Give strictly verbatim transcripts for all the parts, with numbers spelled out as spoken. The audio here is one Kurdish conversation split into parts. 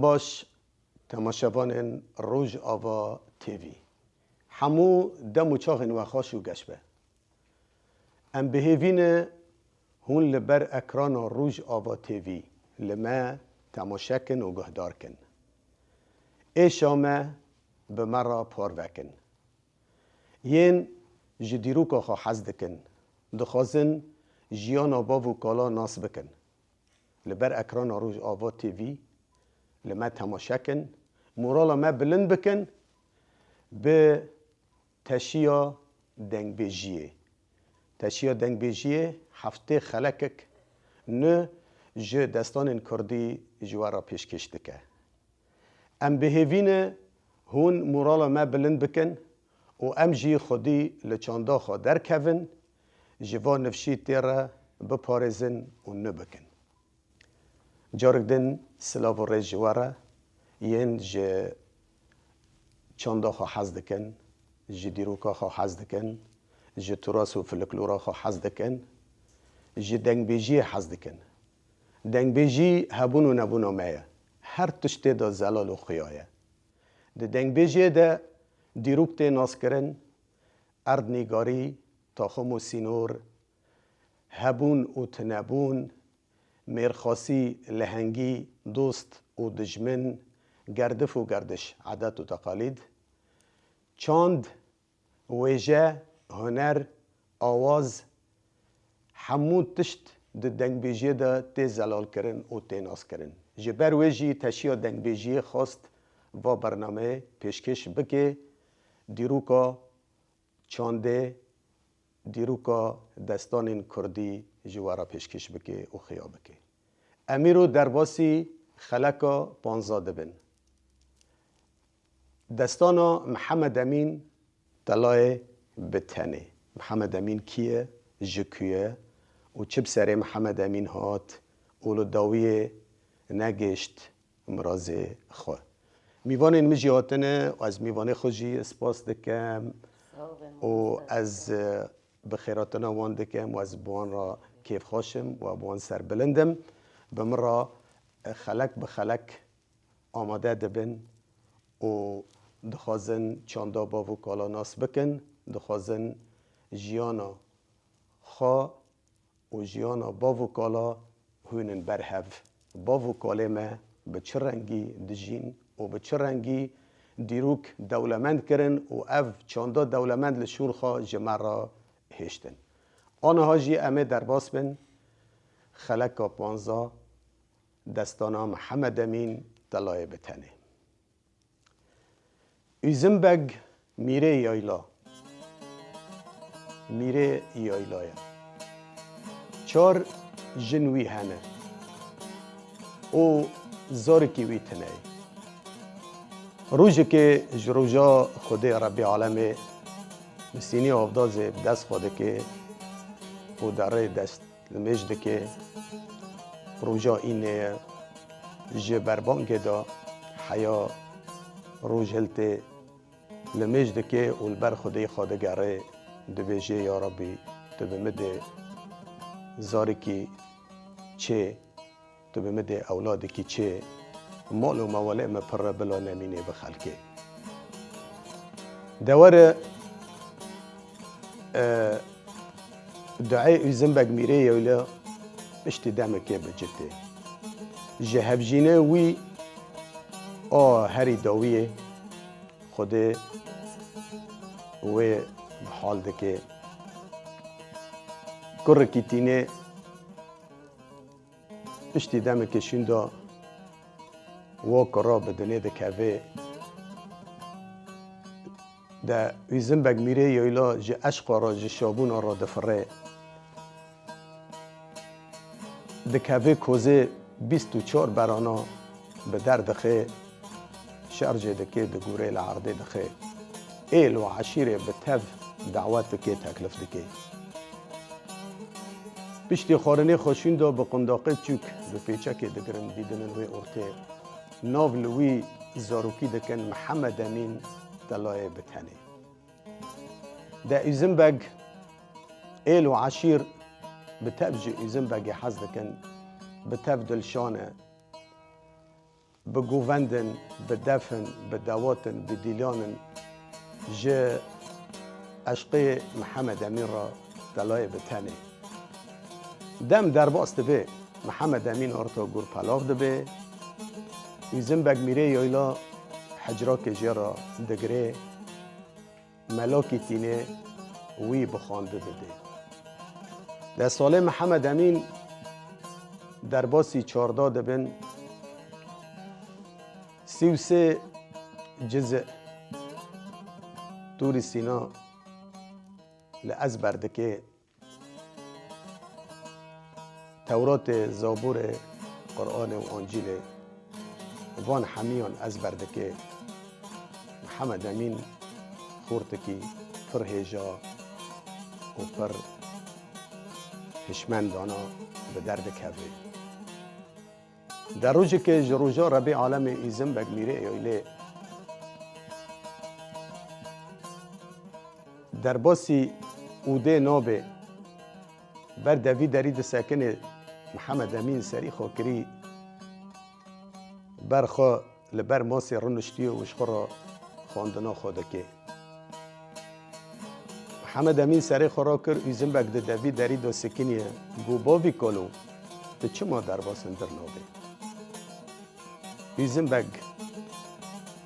Baş, temaşevanên Rojava T V. Hemû dem û çaxên we xweş û geş be. Em bi hêvî ne hûn li ber ekrana Rojava T V li me temaşe kin û guhdar kin. Êşa me bi me re parve kin. Yên ji dîroka xwe hez dikin, dixwazin jiyana bav û kala nas bikin. Li ber ekrana Rojava T V li me temaşe kin, morala me bilind bikin bi teşiya dengbêjiyê. Teşiya dengbêjiyê heftê xelekek nû ji destanên kurdî ji we re pêşkêş dike. Em bi hêvî ne hûn morala me bilind bikin û em jî xwedî li çanda xwe derkevin, ji van nifşî tê re biparêzin û nû bikin. Carek din silav û rêz ji we re, yên ji çanda xwe hez dikin, ji dîroka xwe hez dikin, ji turas û filiklora xwe hez dikin, ji dengbêjiyê hez dikin. Dengbêjî hebûn û nebûna me ye. Her tiştê de zelal û xuya ye. Di dengbêjiyê de dîrok tê naskirin, erdnîgarî, taxim û sînor, hebûn û tunebûn, mêrxasî, lehengî, dost û dijmin, gerdif û gerdiş, edet û teqalîd, çand, wêje, huner, awaz, hemû tişt di dengbêjiyê de tê zelalkirin û tê naskirin. Ji ber wê jî teşiya dengbêjiyê xwest va bernameyê pêşkêş bike, dîroka çandê, dîroka destanên kurdî ji we re pêşkêş bike û xiya bike. Em îro derbasî xeleka panzdeh dibin. Destana Mihemed Emîn Telayê bi tenê. Mihemed Emîn kî ye, ji ku ye û çi bi serê Mihemed Emîn hat û li dawiyê negihişt mirazê xwe? Mîvanên min jî hatine û ez mîvanê xwe jî spas dikim û ez, e, bi xêratina wan dikim û ez bi wan re kêfxweş im û bi wan serbilind im. Bi min re, e, xelek bi xelek amade dibin û dixwazin çanda bav û kala nas bikin, dixwazin jiyana xwe û jiyana bav û kala hûnin ber hev. Bav û kalê me bi çi rengî dijîn û bi çi rengî dîrok dewlemend kirin û ev çanda dewlemend li şûn xwe ji me re hêştin. Aniha jî em ê derbas bin xeleka panzdeh, destana Mihemed Emîn Telayê bi tenê. Üzüm Beg mîrê yayla. Mîrê yayla ye. Çar jin wî hene û zarikî wî tune ye. Rojekê ji roja Xwedê Rebbî Alemê bi sînî avdazê bi dest xwe dike û derê dest li mêj dike. Roja înê ye. Ji berbangê de heya roj hiltê li mêj dike û li ber Xwedê xwe digere, dibêje, Ya Rebbî, tu bi min de zarikî çê, tu bi min de ewladekî çê, mal û mewelê min pir e, bila nemîne bi xelkê. Dewere, e, duayê Üzüm Beg mîrê yewle piştî demekê bi citê. Ji hevjînê wî a herî dawiyê Xwedê wê bi hal dike. Kurekî tînê piştî demekê şûnda wa kura bi dinê dikeve. De Üzüm Beg mîrê yeyla ji eşqa re, ji şabûna re difire. Dikeve kozê bîst û çar berana bi der dixe, şerjê dike, digure li erdê dixe. Êl û eşîrê bi tev dawet dike, teklif dike. Piştî xwarinê xwe şûnda bi qundaqê çûk bi pêçekê digirin, didinin wê ortê. Nav li wî zarokî dikin Mihemed Emîn Telayê bi tenê. De Üzüm Beg, êl û eşîr bi tev ji Üzüm Begê hez dikin, bi tev dilşan e. bi govend in, bi def in, bi dawat in, bi dîlan in, ji eşqê Mihemed Emîn re telayê bi tenê. Dem derbas dibe, Mihemed Emîn orto gurpelav dibe, Ûzim Beg Mîrê Yayla hicrakê jê re digire, melakî tîne wî bi xwandi dide. Destholê Mihemed Emîn derbasî çarda dibin, sî û sê ciz Tûrî Sîna li ezber dike. Tewratê, Zaborê, Quranê û Ancîlê, van hemiyan ezber dike. Mihemed Emîn xortikî pir hêja û pir hişmendana bi derdikeve. Di rojekê ji roja Rebî Alemê Ûzim Beg Mîrê Eylê derbasî ûdê nabê. Ber devî derî disekine, Mihemed Emîn serî xwe kirî ber xwe, li ber masê riniştiye û ji xwe re xwendina xwe dike. Mihemed Emîn serê xwe rakir, Ûzim Beg di devî derî de sekiniye, got, "Bavî kalo, tu çima derbas hundir nabê?" Ûzim Beg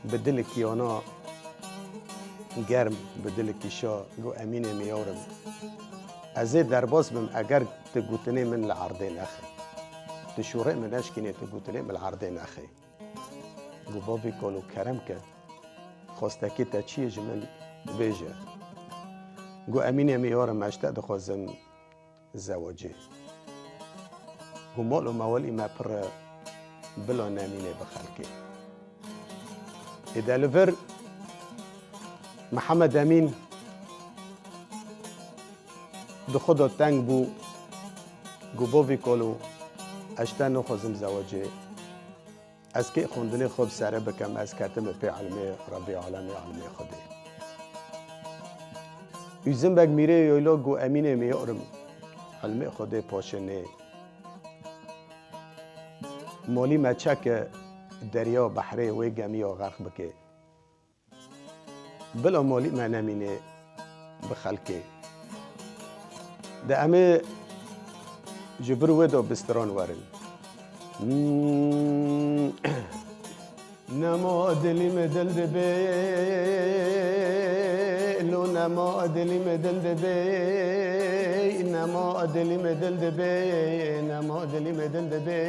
bi dilekî ana germ, bi dilekî şa got, "Emînê miyawrim, ez ê derbas bim, eger tu gotinê min li erdê nexî. Tu şûrê min neşkînê, tu gotinê min li erdê nexî." Got, "Bavî kalo, kerem ke, xwestekê te çi ye ji min bêje." Got, "Emînê miyawrim, ez te dixwazim zewacê." Got, "Mal û mewelî me pir e, bila nemîne bi xelkê." Êde li vir Mihemed Emîn di xwe de teng bû, got, "Bavî kalo, ez ji te naxwazim zewacê. Ez kê xwendinê xwe bi sere bikim, ez ketime pê ilmê Rebî Alemê, ilmê Xwedê." Ûzim Beg Mîrê Yayla got, "Emînê miyawrim, ilmê Xwedê paşê nê. Malî me çeke derya behrê wê gemiya xerq bike. Bila malî me nemîne bi xelkê. De em ê ji vir wê de bi stiran werin." Hmm. Nema dilî me dil dibê, lo nema dilî me dil dibê, nema dilî me dil dibê, nema dilî me dil dibê.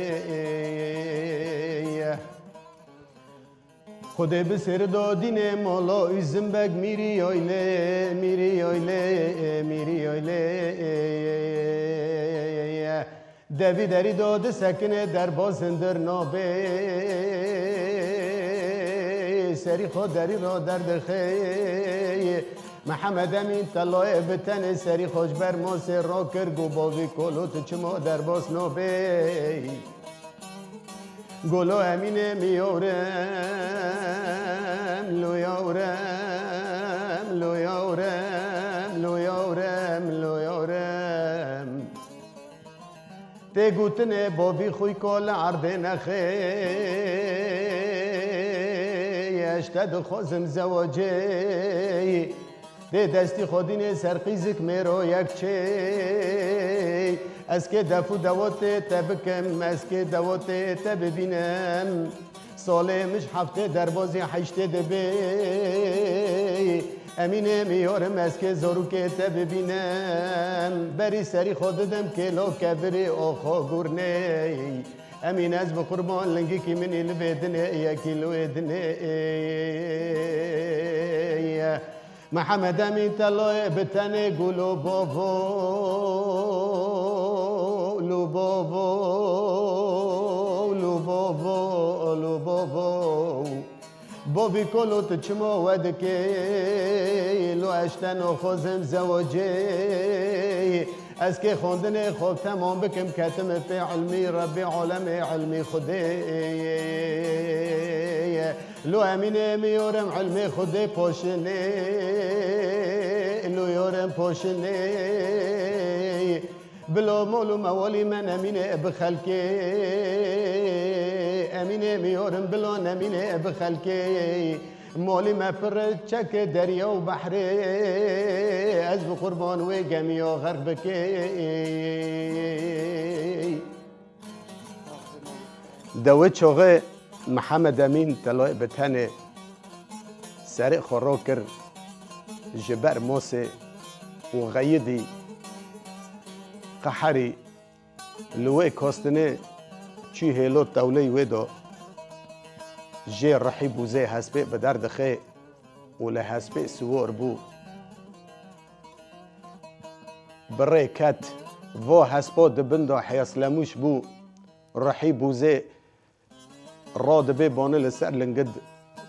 Xwedê bi sêr do dînê molo Ûzim Beg Mîrî Yoylê, Mîrî Yoylê, Mîrî Yoylê. Devî derî do disekine derbas hundir nabê. Serî xwe derî ro derdixê. Mihemed Emîn telayê bi tenê serî xwe ji ber masê ro kir, got, "Bavî kolo, tu çima derbas nabê?" Golo Emînê miyawrim, lo yawrim, lo yawrim, lo yawrim, lo yawrim. Tê gotinê bavî xwî ko li erdê nexê, ez te dixwazim zewacê. Dê destî xwedînê ser qîzik mêro yek çê. Ez kê def û dewotê te bikim, ez kê dewotê te bibînim. Salê min ji heftê derbazî heştê dibê. Emînê miyorim ez kê zorûkê te bibînim. Berî serî xwe didim kêlo kevirê oxo gurnê. Emîn ez bi qurban lingikî min î li vê dinê yekî li wê dinê. Mihemed Emîn telayê bi tenê gulo bovo, lu bovo, lu bovo, lu bovo. Bovî kolo tu çima we dikê, lo ez te naxwazim zewacê. Ez kê xwendinê xwe temam bikim, ketim pê ilmî Rebbê alemê, ilmî Xwedê. Lo Emînê miyorim ilmê Xwedê poşinê, lo yorim poşinê. Bilo mol û mewalî me nemîne bi xelkê. Emînê miyorim bilo nemîne bi xelkê. Molî me pir çek derya û behrê. Ez bi qurban wê gemiya xerq bikê. Dewe çoxê Mihemed Emîn telayê bi tenê serê xwe ro kir ji ber mosê û xeyidî qeherî li wê kostinê çû hêlo tewleyî wê do jê rihî bûzê hespê bi der dixê û li hespê siwor bû. Bi rê ket, vo hespo di bin de heyaslemûş bû, rihî bûzê ro dibê boni li ser lingid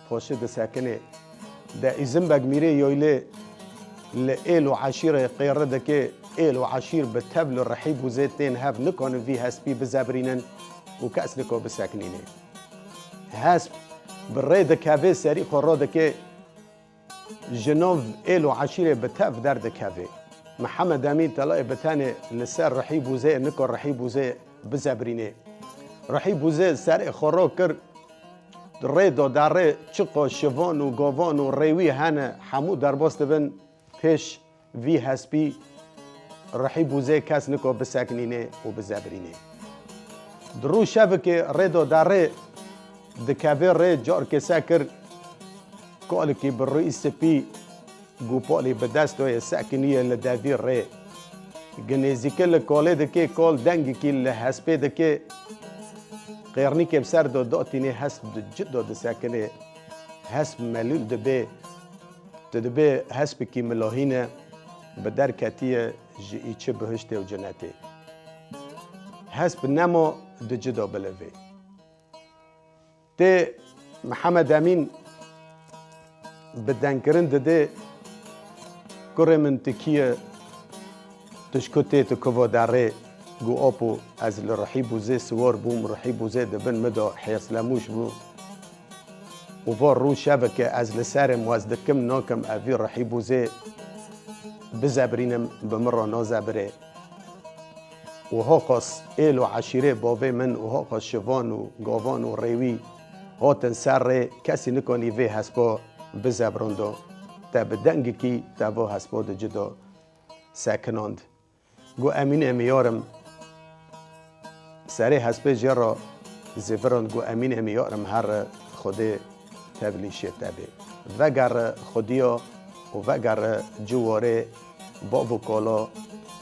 poşi disekinê. De Îzimbeg mîrê yoylê li êl û eşîrê qêri dike, êl û eşîr bi tev li rihî bûzê tên hev nikonin vî hespî bizebrînin û kes niko bisekinînê. Hesp bi rê dikeve serî xwe ro dike, ji nav êl û eşîrê bi tev derdikeve. Mihemed Emîn telayê bi tenê li ser rihî bûzê niko rihî bûzê bizebrînê. Rihî bûzê serê xwe ro kir, rê do darê çiqo şivan û govan û rêwî hene hemû derbas dibin pêş vî hespî rihî bûzê kes niko bisekinînê û bizebrînê. Di rû şevikê rê do darê dikeve rê carkê se kir, kolikî bi rûyî spî gûpolî bi dest doyê sekiniye li devî rê. Gi nêzîkî li kolê dike, kol dengikî li hespê dike. Qêrnîkê bi ser do dotînê hesp di cid do disekine. Hesp melûl dibe. Tu dibê hespikî milohîne, bi der ketiye ji îçi bihiştê û cinetê. Hesp nemo di cid do bilivê. Tê Mihemed Emîn bi dengkirin didê, kurê min tu kî ye, tu ji ku tê, tu kuvo derê, gu opo ez li rihî bûzê siwar bûm, rihî bûzê di bin min de hêrslemûş bû. Û vo rû şevike ez li ser im, wez dikim nakim evî rihî bûzê bizebrînim, bi min re nazebirê. Û hoqas êl û eşîrê bavê min û hoqas şivan û gavan û rêwî hatin ser rê, kesî nikonî vê hespa bizebrando. Te bi dengikî te va hespa di cida sekinand. Got, Emînê miyarim. Serê hespê jê re zêvirand, got, Emînê miyarim, here Xwedê tevlîşê te bê. Vegere xwediya û vegere ciwarê bav û kala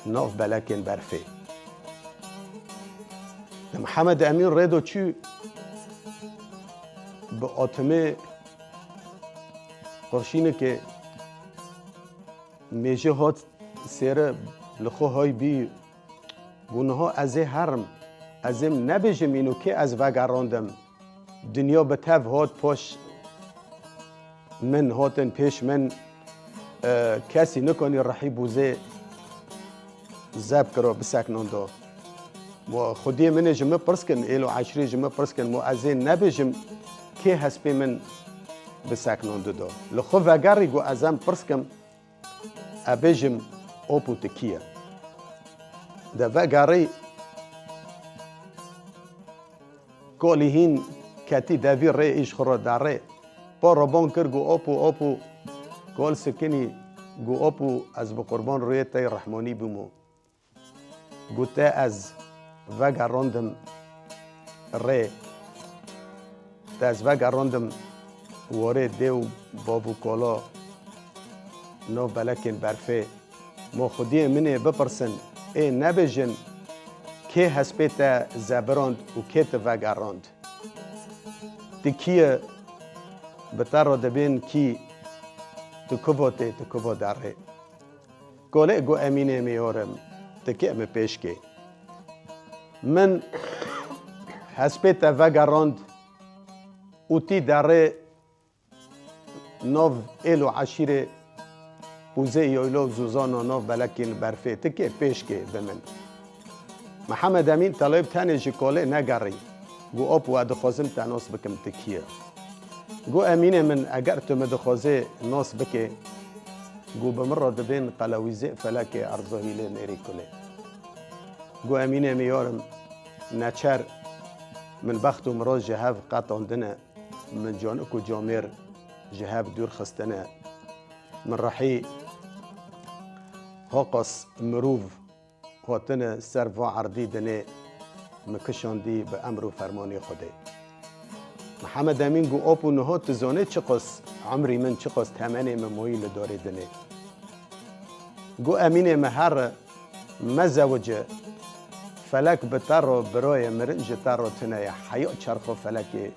nav belekên berfê. Di Mihemed Emîn rê do çû, bi otimê qurşînikê mêjê hat sêre, li xwe hay bî, got, niha ez ê herim, ez ê nebêjim îno kê ez vegerandim. Dinya bi tev hat paş min, hatin pêş min, e, kesî nikonî rihî bûzê zeb kiro, biseknando. Mo xwediyê min ê ji min pirs kin, êl û eşrê ji min pirs kin, mo ez ê nebêjim kê hespê min biseknandido. Li xwe vegerî, got, ez em pirs kim, e bêjim, opo tu kî ye? De vegerî, kolî hîn ketî devî rê, îş xwe re darê. Pa re ban kir, got, opo, opo, kol sikinî, got, opo, ez bi qurban rûyê te yê rehmanî bûmo. Got, te ez vegerandim rê. Te ez vegerandim warê dê û bav û kala, nav belekên berfê. Mo xwediyê min ê bipirsin, ê nebêjin, kê hespê te zebirand û kê tu vegerand? Tu kî ye? Bi te re dibên kî? Tu kuvo tê, tu kuvo derê? Kolê got, Emînê miyorim, tikê min pêşkê. Min hespê te vegerand û tî derê nav êl û eşîrê, pûzê yoylo zûzana nav belekên berfê, tikê pêşkê bi min. Mihemed Emîn telê bi tenê ji kolê negerî. Got, Op, we dixwazim te nas bikim, tu kî ye? Got, Emînê min, eger tu min dixwazê nas bikê, got, bi min re dibên qelewîzê felekê erzohîlê nêrî kulê. Got Emînê min yarim, neçer min bext û miroz ji hev qetandine, min canik û camêr ji hev dûr xistine. Min rihî hoqas mirov hatine ser va erdî dinê, min kişandî bi emr û fermanê Xwedê. Mihemed Emîn got, Apo niha tu zanê çiqas emrî min, çiqas temenê min mayî li darê dinê? Got Emînê min, here, mezewice, felek bi te re birayê mirin ji te re tune ye, heya çerxa felekê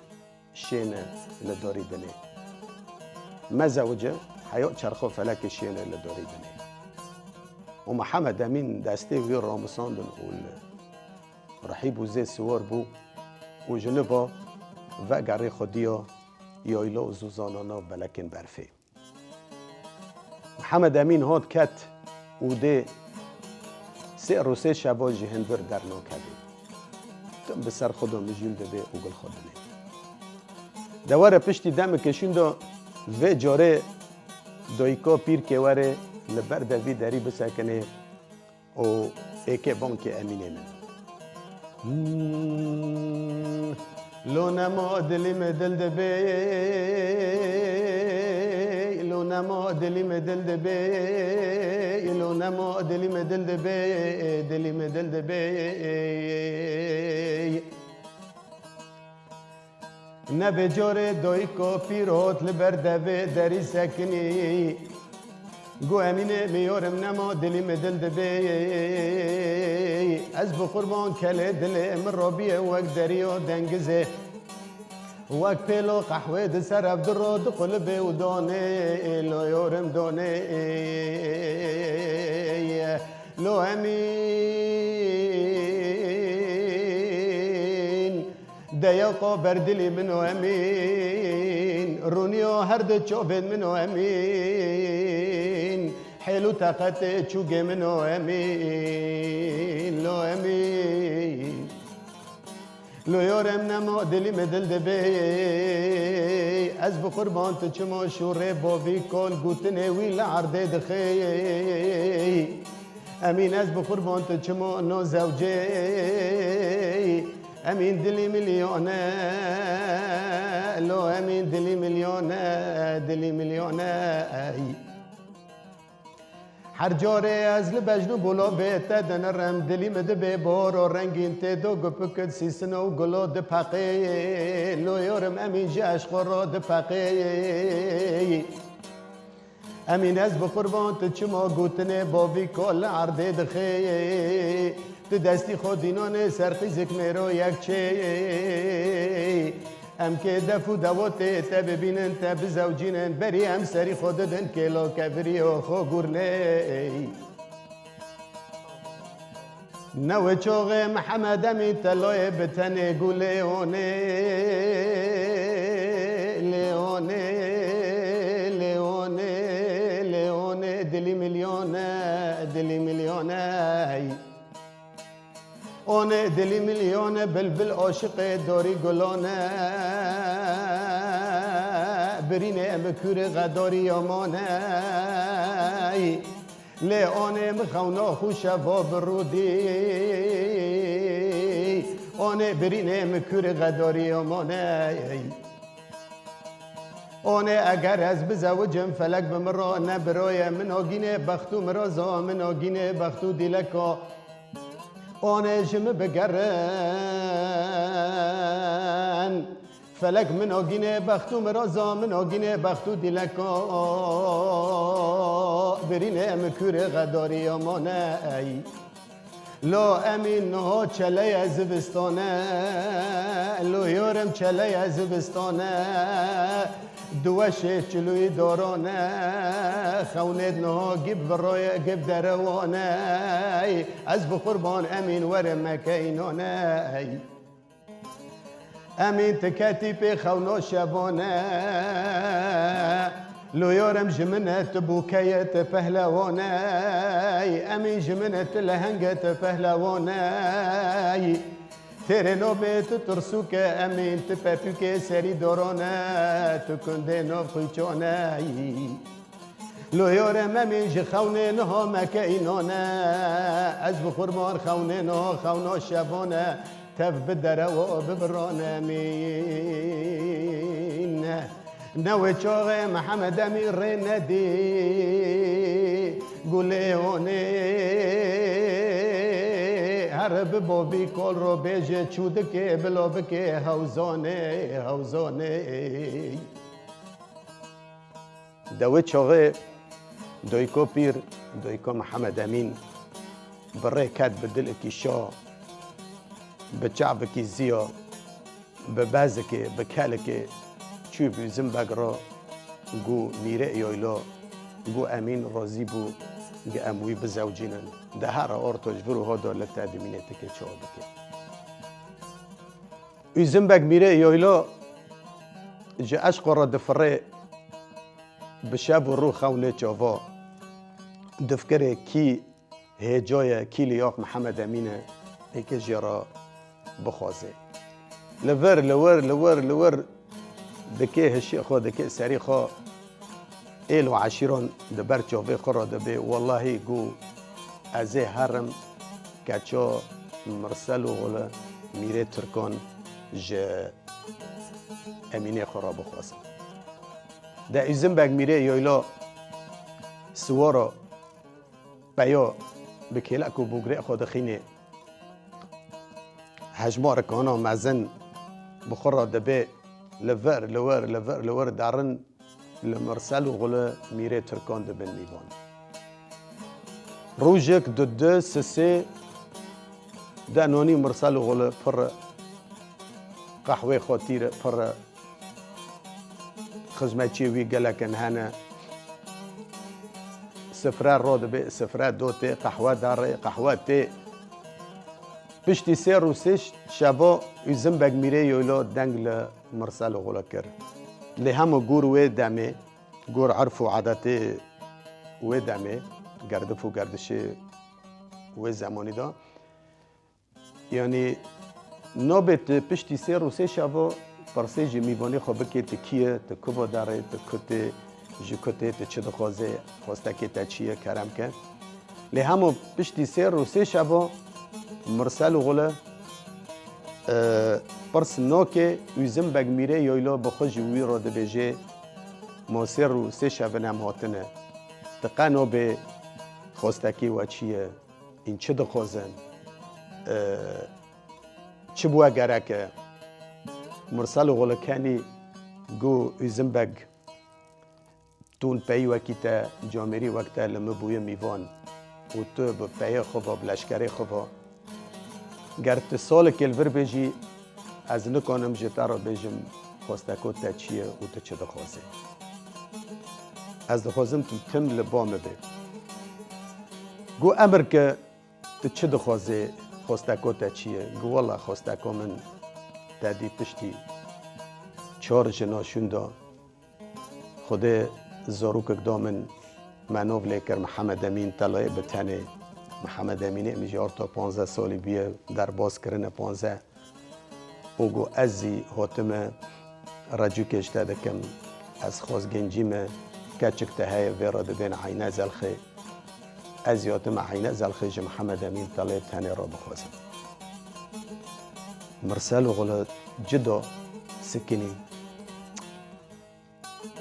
şêne li darî dinê. Mezewice, heya çerxa felekê şêne li darî dinê. Û Mihemed Emîn destê wî ramisandin û li rihî bû zê siwar bû û ji niva vegerê xwediya yayla û zûzana nav belekên berfê. Mihemed Emîn hat ket û dê sê rû sê şeva ji hundir dernakevê. Tim bi ser xwe de mijûl dibê û gul xwe dinê. De were piştî demekê şûn de vê carê dayika pîrkê were li ber de vî derî bisekinê û êkê bankê Emînê min. Hmm, lo nema dilî me dil dibê, lo nema dilî me dil dibê, lo nema dilî me dil dibê, dilî me dil dibê. Ne vê carê dayika pîrot li ber devê derî sekinî. Got Emînê, miyorim nema dilî mi dil dibê. Ez bi qurban kelê dilê min robiye wek deriya dengizê. Wek pêlo qehwê di ser ev diro diqulibê û donê, lo yorim donê. Lo Emîn. Deya xwe ber dilî min o Emîn, rûniya her du çavên min o Emîn, hêl û teqetê çûgê min o Emîn, lo Emîn. Lo yorem nema dilî me dil dibê, ez bi qurban tu çima şûrê bovî kol gotinê wî li erdê dixê. Emîn ez bi qurban tu çima no zewcê. Emîn dilî milyone, lo Emîn dilî milyone, dilî milyone, ey. Her carê ez li bejn û bolovê te dinirim, dilî min dibê boro rengîn tê do gupikit sîsino û gulo dipeqê. Lo yorim Emîn ji eşqo ro dipeqê. Emîn ez bi qurban tu çima gotinê bovî kol li erdê dixê. Tu destî xwe dînanê ser qîzik mêro yek çê. Em kê def û dewotê te bibînin, te bizewcînin, berî em serî xwe didin kêlo kevirî û xwe gurnê. Ne wê çoxê Mihemed Emîn teloyê bi tenê gulê onê, lê onê, lê onê, lê onê, dilî milyone, dilî milyone. Onê dilî milyone, bilbil aşiqê dorî gulone, birînê em kurê xedorî yamone. Lê onê min xewna xwe şeva bi rûdî. Onê birînê min kurê xedorî yamone. Onê eger ez bizewicim felek bi min re ne biroye, min ogînê bext û mirazo, min ogînê bext û dîleko. Onê ji min bigerin. Felek min ogînê bext û mirazo, min ogînê bext û dîleko. Birînê min kurê xedorî yamone ey. Lo Emîn niho çeleye zivistone, lo yorim çeleye zivistone. Di weşê çilûyî dorone, xewnêd niho gib viroye, gib derewone. Ez bi qurban Emîn werim mekeynone. Emîn ti ketî pê xewno şevone. Lo yorim ji min e tu bûkeye tu pehlewone. Emîn ji min e tu lehenge tu pehlewone. Têrê nobê tu tirsûke Emîn, tu pepûkê serî dorone, tu kundê nov xwîçone. Lo yore Memîn ji xewnê niha meke înan e, ez bi qurban xewnê niha xewna şevan e, tev bi derewa bi biran e Emîn. Ne wê çaxê Mihemed Emîn rê nedî gulê honê, here bi bobî kol ro bêje çû dikê bilo bikê hewzanê, hewzanê. De wê çaxê doyko pîr, doyko Mihemed Emîn bi rê ket bi dilekî şa, bi çavekî ziya, bi bezikê, bi kelikê çû bi Üzüm Beg re, gu mîrê Yoylo, gu Emîn razî bû, gu em wî bizewcînin. De here orto ji vir û hodo li te dimînê tikê çawa bike. Üzüm Beg mîrê Yoylo ji eşqo re difirê, bi şev û rû xewnê çava. Difikirê kî hêca ye, kî li yaq Mihemed Emîn e, êkê jê re bixwaze. Li vir, li wir, li wir, li wir dikê hişê xwe, dikê serî xwe. Êl û eşîran di ber çavê xwe re dibe, wellahî gu ez ê herim keça Mirsel û Xule mîrê Tirkan ji Emînê xwe re bixwazim. De Üzüm Beg mîrê Yoylo siwaro peyo bi kêlek û bûgrê xwe dixînê. Hejmarek ana mezin bi xwe re dibe li vir, li wir, li vir, li wir derin li Mirsel û Xule mîrê Tirkan dibin mîvan. Rojek du du sisê de nonî Mirsel û Xule pir e, qehwê xwe tîr e, pir e. Xizmetçiyê wî gelek in hene. Sifre rodibe, sifre dotê, qehwe darê, qehwe tê. Piştî sê rû sê şevo Üzüm Beg mîrê Yoylo deng li Mirsel û Xule kir. Lê hema gor wê demê, gor erf û adetê wê demê, gerdif û gerdişê wê zemanî de, yanî nabê tu piştî sê rû sê şevo pirsê ji mîvanê xwe bikê, tu kî ye, tu ku va derê, tu ku tê, ji ku tê, tu çi dixwazê, xwestekê te çi ye, kerem ke. Lê hema piştî sê rû sê şevo Mirsel û Xule, e, pirs nake, Üzüm Beg mîrê Yoylo bi xwe ji wî re dibêje, ma sê rû sê şevin em hatine. Tu qe nabê xwestekê we çi ye? Hîn çi dixwazin? E, çi bi we gerek e? Mirsel û Xule kenî gu Üzüm Beg, tu peyî wekî te, camêrî wek te li min bûye mîvan û tu bi peyê xwe ve, bi leşkerê xwe ve, ger tu salekê li vir bê jî, ez nikanim ji te re bêjim xwesteko te çi ye û tu çi dixwazî. Ez dixwazim tu tim li ba min bê. Gu emir ke tu çi dixwazî, xwesteko te çi ye? Gu wela xwesteko min te dî piştî çar jina şûnda. Xwedê zarokek da min, me nav lê kir Mihemed Emîn, telayê bi tenê. Mihemed Emînê min jî arta panzdeh salî bûye, derbas kirine panzdeh. Û got, ez zî hatime recûkê ji te dikim. Ez xwezgêncî me, keçik te heye vê re dibên Eyne Zelxê. Ez zî hatime Eyne Zelxê ji Mihemed Emîn telayê tenê re bixwazim. Mirsel û Xule cida sikinî.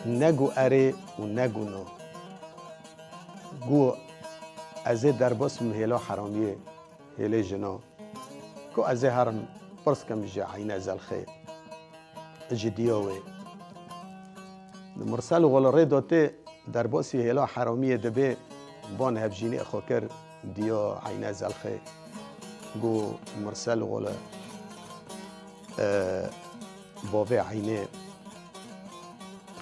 Ne got erê û ne got na. Got, ez ê derbas bim hêla heramiyê, hêlê jina. Ku ez ê herim pirs kim ji Eyne Zelxê, ji diya wê. Mirsel û Xule rê da tê, derbasî hêla heramiyê dibe, ban hevjînê xwe kir diya Eyne Zelxê. Got, Mirsel û Xule, e, bavê Eynê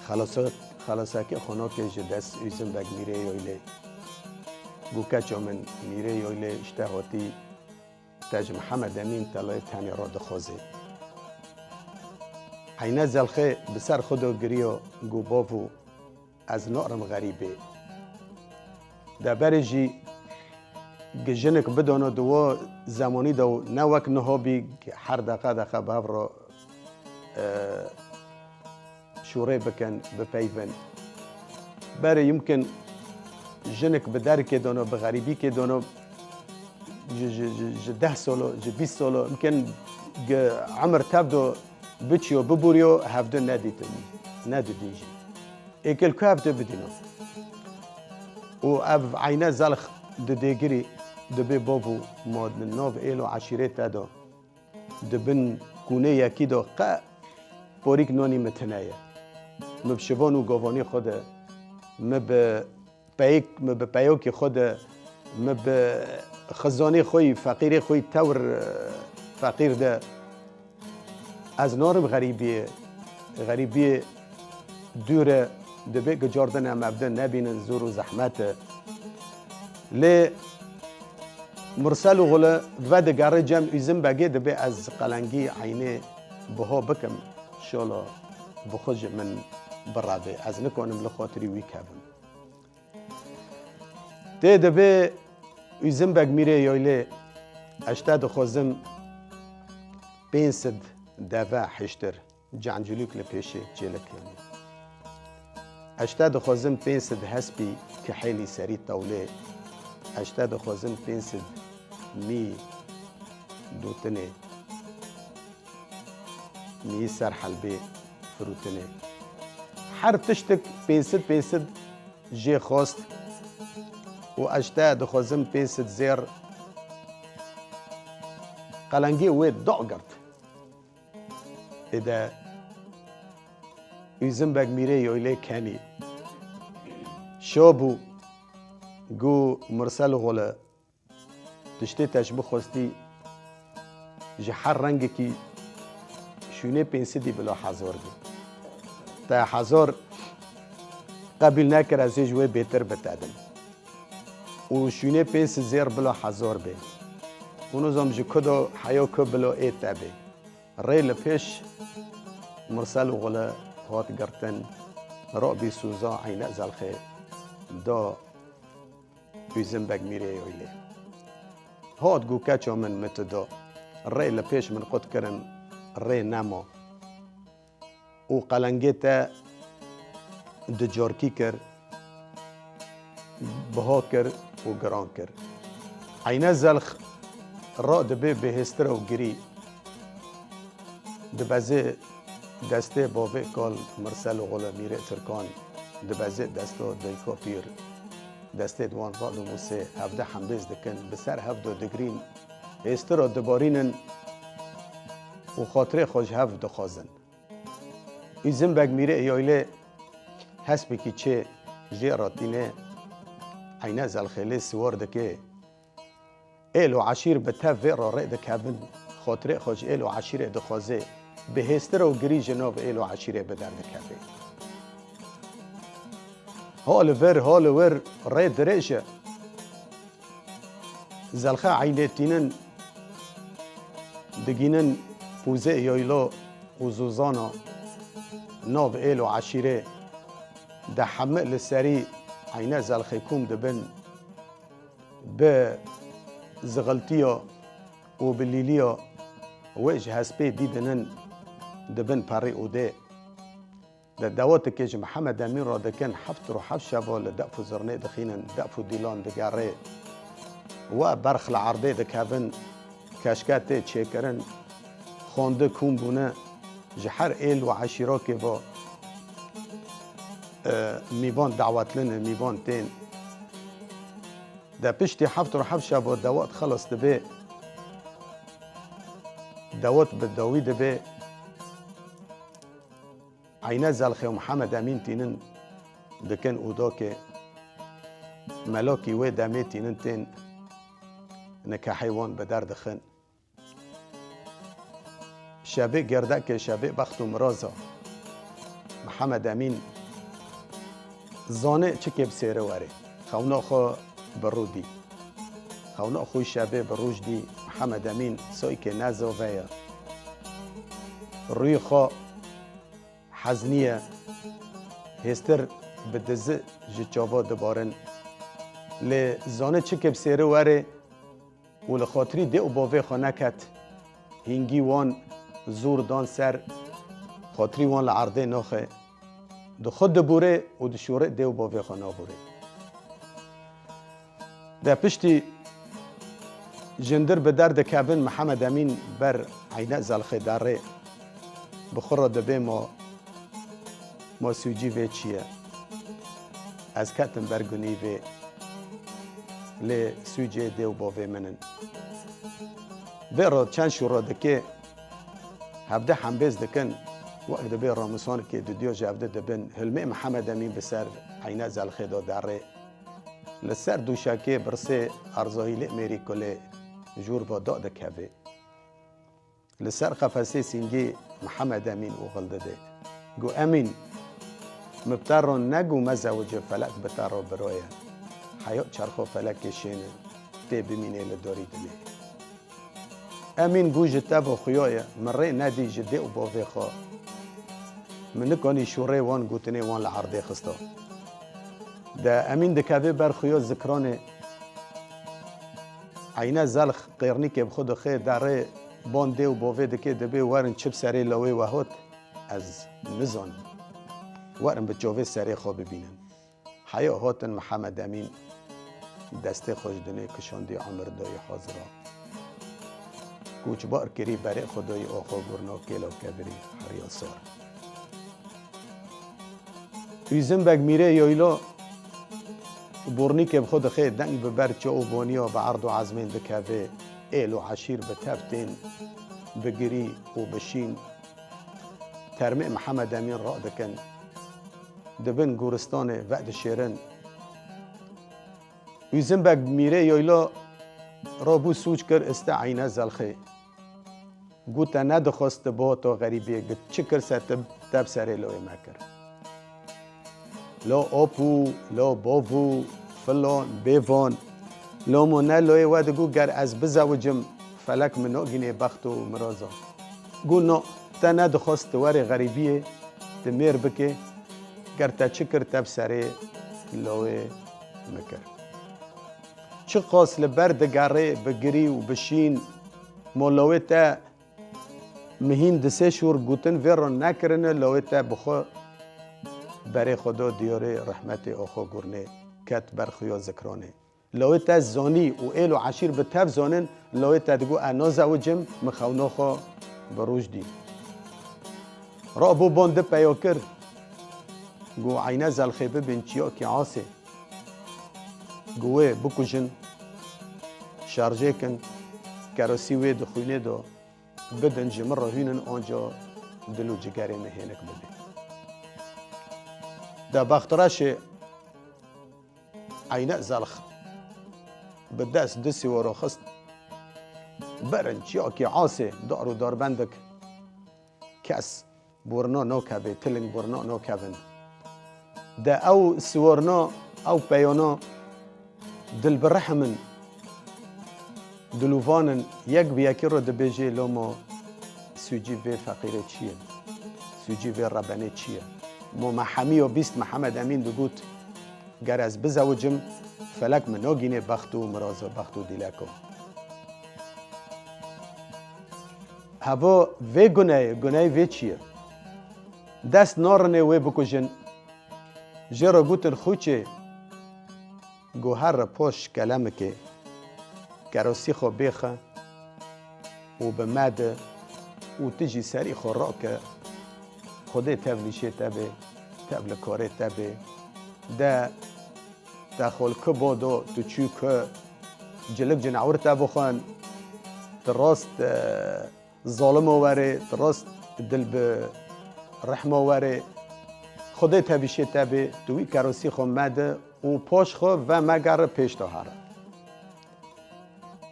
xelasa-, xelasakê xwe nake ji dest Üzüm Beg mîrê Yoylê. Got, keça min, mîrê Yoylê ji te hatî, te ji Mihemed Emîn telayê tenê re dixwaze. Eyne Zelxê bi ser xwe de giriya, got, bavo, ez narim xerîbê. De berê jî gi jinik bidano di wa zemanî de û ne wek niha bî her deqe deqe bi hev re, e, şûrê bikin, bipeyvin. Berê yimkin Jinik bi derikê dono, bi xerîbîkê dono, ji, ji, ji, ji deh solo, ji bîst solo, imkin gi emir tev do biçiyo, bibûriyo, hevdi nedîtin, nedidîn jî. Êkil ku hevdi bidîno. Û ev eyne zelx di dêgirî dibê bov û ma di nav êl û eşîrê te de. Di bin kûnê yekî de qe porîk nonî min tune ye. Min bi şivan û govanê xwe de, min bi peyk, min bi peyokê xwe de, min bi xizanê xwe yî, feqîrê xwe yî tewr, e, feqîr de. Ez narim xerîbiyê. Xerîbiyê dûr e, dibê gicardin em evde nebînin, zor û zehmet e. Lê Mirsel û Xule vedigere cem Ûzim Begê, dibê ez qelengî eynê biho bikim, şolo bi xwe ji min birevê. Ez nikanim li xatirî wî kevim. Tê dibê Ûzim Beg Mîrê Yoylê, ez te dixwazim pênc sed deve hiştir. Cancilûk li pêşê çêlik hene. Ez te dixwazim pênc sed hespî kihêlî serî tewlê. Ez te dixwazim pênc sed mî dûtinê, mî ser helbê firûtinê. Her tiştik pênc sed pênc sed jê xwest û ez te dixwazim pênc sed zêr qelengê wê dagirt. Êde Ûzim Beg Mîrê Yoylê kenî. Şo bû, gu Mirsel Xole, tiştê te ji min xwestî, ji her rengekî şûnê pênc sedî bila hezar bê. Te hezar qebîl nekir, ez ê ji wê bêtir bitedim. Û şûnê pênc sed zêr bila hezar bê. Hûn nizam ji ku do heyo ku bilo ê te bê. Rê li pêş Mirsel û Xule hat girtin, rabî sûza eyne zelxê da Ûzim Beg Mîrê Yoylê. Hat gu keça min, min tu da. Rê li pêş min qut kirin, rê nema. Û qelengê te ducarkî kir, biha kir û giran kir. Eyne zelx ra dibê bihêstir û girî. Dibezê destê bavê kal Mirsel û Xule Mîrê Tirkan, dibezê desta dayika pîr. Destê di wan ra dimûsê, hevde hembêz dikin, bi ser hevdo digirîn, hêstir û dibarînin û xatirê xwe ji hev dixwazin. Ûzim Beg Mîrê Yoylê hespekî çê jê re tîne, eyne zelxê lê siwar dike. Êl û eşîr bi tev vê re rê dikevin, xotirê xwe ji êl û eşîrê dixwaze, bi hêstir û girî ji nav êl û eşîrê bi derdikeve. Ha li vir, ha li wir rê dirêj e. Zelxe eynê tînin, digînin pûzê yoylo û zûzana nav êl û eşîrê, de hemi li serî eyne zelxê kûm dibin, bi zixiltiya û bi lîliya wê ji hespê dî dinin dibin perî û dê. De dawetekê ji Mihemed Emîn re dikin, heft roj heft şeva li def û zirnê dixînin, def û dîlan digerê. We berx li erdê dikevin, keşke tê çêkirin, xwendin kûm bûne, ji her êl û eşîrokê ve, e, mîvan dawetlin, mîvan tên. De piştî heft roj heft şeva dawet xelas dibe, dawet bi dawî dibe. Eyne zelxê û Mihemed Emîn tînin dikin û dokê, melokî wê demê tînin tên nikehê wan bi der dixin. Şevê gerdekê, şevê bext û miraza Mihemed Emîn zane çikê bi sêre were. Xewna xwe bi rû dî. Xewna xwe şevê bi roj dî. Mihemed Emîn soykê nezave ye. Rûyê xwe hezniye, hêstir bi dizi ji çava dibarin. Lê zane çikê bi sêre were û li xatirî dê û bavê xwe neket. Hîngî wan zûr dan ser, xatirî wan li erdê naxe. Di xwe dibûre û dişûre, dê û bavê xwe nabûre. De piştî jindir bi der dikevin, Mihemed Emîn ber Eyne Zelxê derê bi xwe re dibê ma, ma sûcî vê çi ye? Ez ketim ber gunî vê, lê sûcê dê û bavê min in. Vê re çend şûro dikê, hevde hembêz dikin, wek dibê ramisankê didiyo ji hevde dibin, hilmê Mihemed Emîn bi ser Eyne Zelxê de derê. Li ser dûşekê birsê Erzahîlê mêrî kulê jûr ve da dikeve. Li ser qefesê sîngê Mihemed Emîn oxil dide. Got, Emîn, min bi te re negot mezewice, felek bi te re biro ye. Heyat çerxa felekê şên e, tê bimînê li dorî dinê. Emîn got, ji te ve xuya ye, min rê nedî ji dê û bavê xwe. Min nikanî şûrê wan gotinê wan li erdê xista. De Emîn dikeve ber xuya zikranê. Eyne Zelx qêrnîkê bi xwe dixê derê, ban dê û bavê dikê, dibê werin çi bi serê lawê we hat, ez nizanim. Werin bi çavê serê xwe bibînin. Heya hatin Mihemed Emîn destê xwe ji dinê kişandî, emir dayî hazira. Koçbar kirî, berê xwe dayî axa gurna kêla kebirî heriya sar. Ûzim Beg Mîrê Yayla bornîkê bi xwe dixê, deng bi ber çaw û baniya bi erd û ezmên dikeve, êl û eşîr bi tev tên bi girî û bi şîn termê Mihemed Emîn radikin. Di bin goristanê vedişêrin. Ûzim Beg Mîrê Yayla rabû sûc kir, îste Eyne Zelxê. Got, te nedixwest tu bihata xerîbiyê, got, çi kir se tu, te bi serê lawê me kir. La ap û, la bav û, filan, bêvan. Loma ne lawê we digot, ger ez bizewicim, felek min nagînê bext û miraza. Got, na, te nedixwest tu werê xerîbiyê, tu mêr bikê, ger te çi kir, te bi serê lawê min kir. Çiqas li ber digerê bi girî û bi şîn, ma lawê te mihîn di sê şûr gotin vê re nekirine, lawê te bi xwe berê xwe da diyarê rehmetê axa gurnê, ket ber xuya zikranê. Lawê te zanî û êl û eşîr bi tev zanin, lawê te digot, ez nazewicim, min xewna xwe bi roj dî. Rabû ban di peya kir, got, Eyne Zelxê bibin çiyakî asê. Got, wê bikujin, şerjê kin, kerosî wê di xwînê de bidin, ji min re hûnin, anca dil û cigerê min hênik bibe. De bextreşê Eyne Zelx bi dest du siwara xist, berin çiyakî asê, dar û darbendik, kes borna nakeve, tiling borna nakevin. De ew siwarna, ew peyana dilbirehm in, dilovan in, yek bi yekî re dibêjê, loma sûcî vê feqîrê çi ye? Sûcî vê rebenê çi ye? Mo me hemiya bîst Mihemed Emîn digot, ger ez bizewicim, felek min nagînê bext û miraza, bext û dîleka. Heva vê guneyê, guneyê vê çi ye? Dest narinê wê bikujin. Jê re gotin, Xûçê, got, here poş kelemikê, kerosî xwe bêxe û bi me de û tu jî serî xwe rake. Xwedê tev lîşê te bê, tev li karê te bê. De te xwe li ku bo do, tu çû ku, cilik cinawir te bixwin, tu rast, e, zalimo werê, tu rast dil bi rehmo werê. Xwedê tevîşê te bê, tu wî kerosî xwe me de û poş xwe vemegere pêş de here.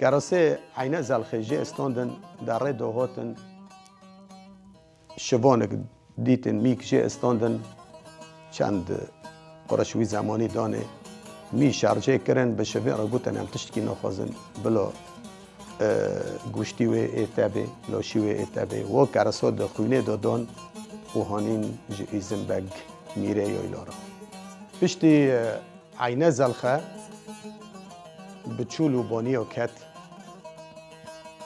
Kerosê Eyne Zelxê jê istandin, derê de hatin. Şivanek dîtin mîk jê istandin, çend qurş wî zemanî danê. Mî şerjê kirin, bi şivê re gotin, em tiştkî naxwazin, bila, e, goştî wê ê te bê, laşî wê ê te bê. Wo kereso di xwînê de dan û hanîn ji Îzim Beg Mîrê Yoyla re. Piştî, e, Eyne Zelxe bi çûl û baniya ket,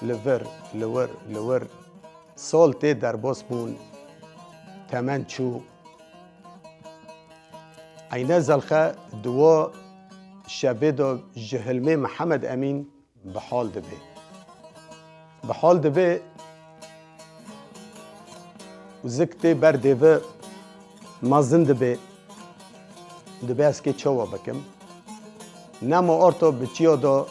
li vir, li wir, li wir, sal tê derbas bûn, temen çû. Eyne Zelxe di wa şevê de ji hilmê Mihemed Emîn bi hal dibe. Bi hal dibe û zik tê ber dêvi mezin dibe. Dibe ez kê çawa bikim? Nema orto bi çiya de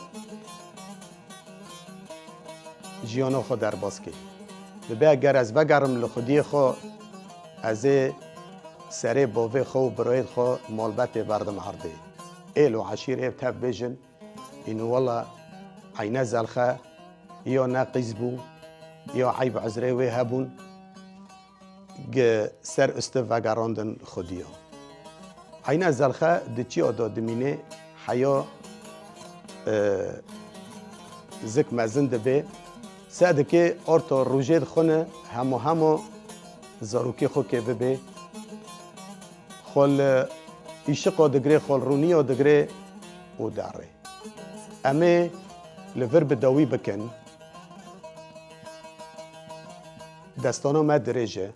jiyana xwe derbas kê. Dibe eger ez vegerim li xwediyê xwe, ez ê serê bavê xwe û birayên xwe malbetê berdim erdê. Êl û eşîr ê tev bêjin, îno wela Eyne Zelxe ya ne qîz bû, ya eyb uzrê wê hebûn, gi ser ustu vegerandin xwediya. Eyne Zelxe di çiya de dimîne, heya, e, zik mezin dibe. Se dike orto rojê dixwine, hemo hemo zarokê xwe kê bibe. Xwe li îşiqa digre, xwe li rûniya digre û derê. Em ê li vir bi dawî bikin. Destana me dirêj e.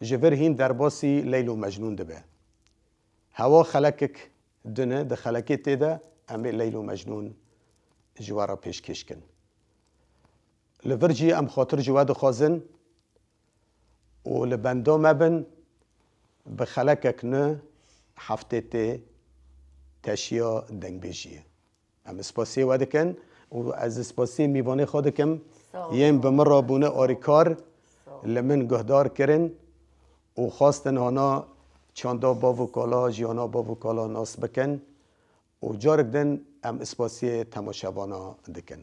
Ji vir hîn derbasî Leyl û Mecnûn dibe. Hewa xelekek din e, di xelekê tê de em ê Leyl û Mecnûn ji we re pêşkêş kin. Li vir jî em xatir ji we dixwazin û li benda me bin, bi xelekek nû heftê tê teşiya dengbêjiyê. Em spasiyê we dikin û ez spasiyê mîvanê xwe dikim. Sağ ol. Yên bi min re bûne arîkar, sağ ol, li min guhdar kirin û xwestin hana çanda bav û kala, jiyana bav û kala nas bikin û carek din em spasiyê temaşevana dikin.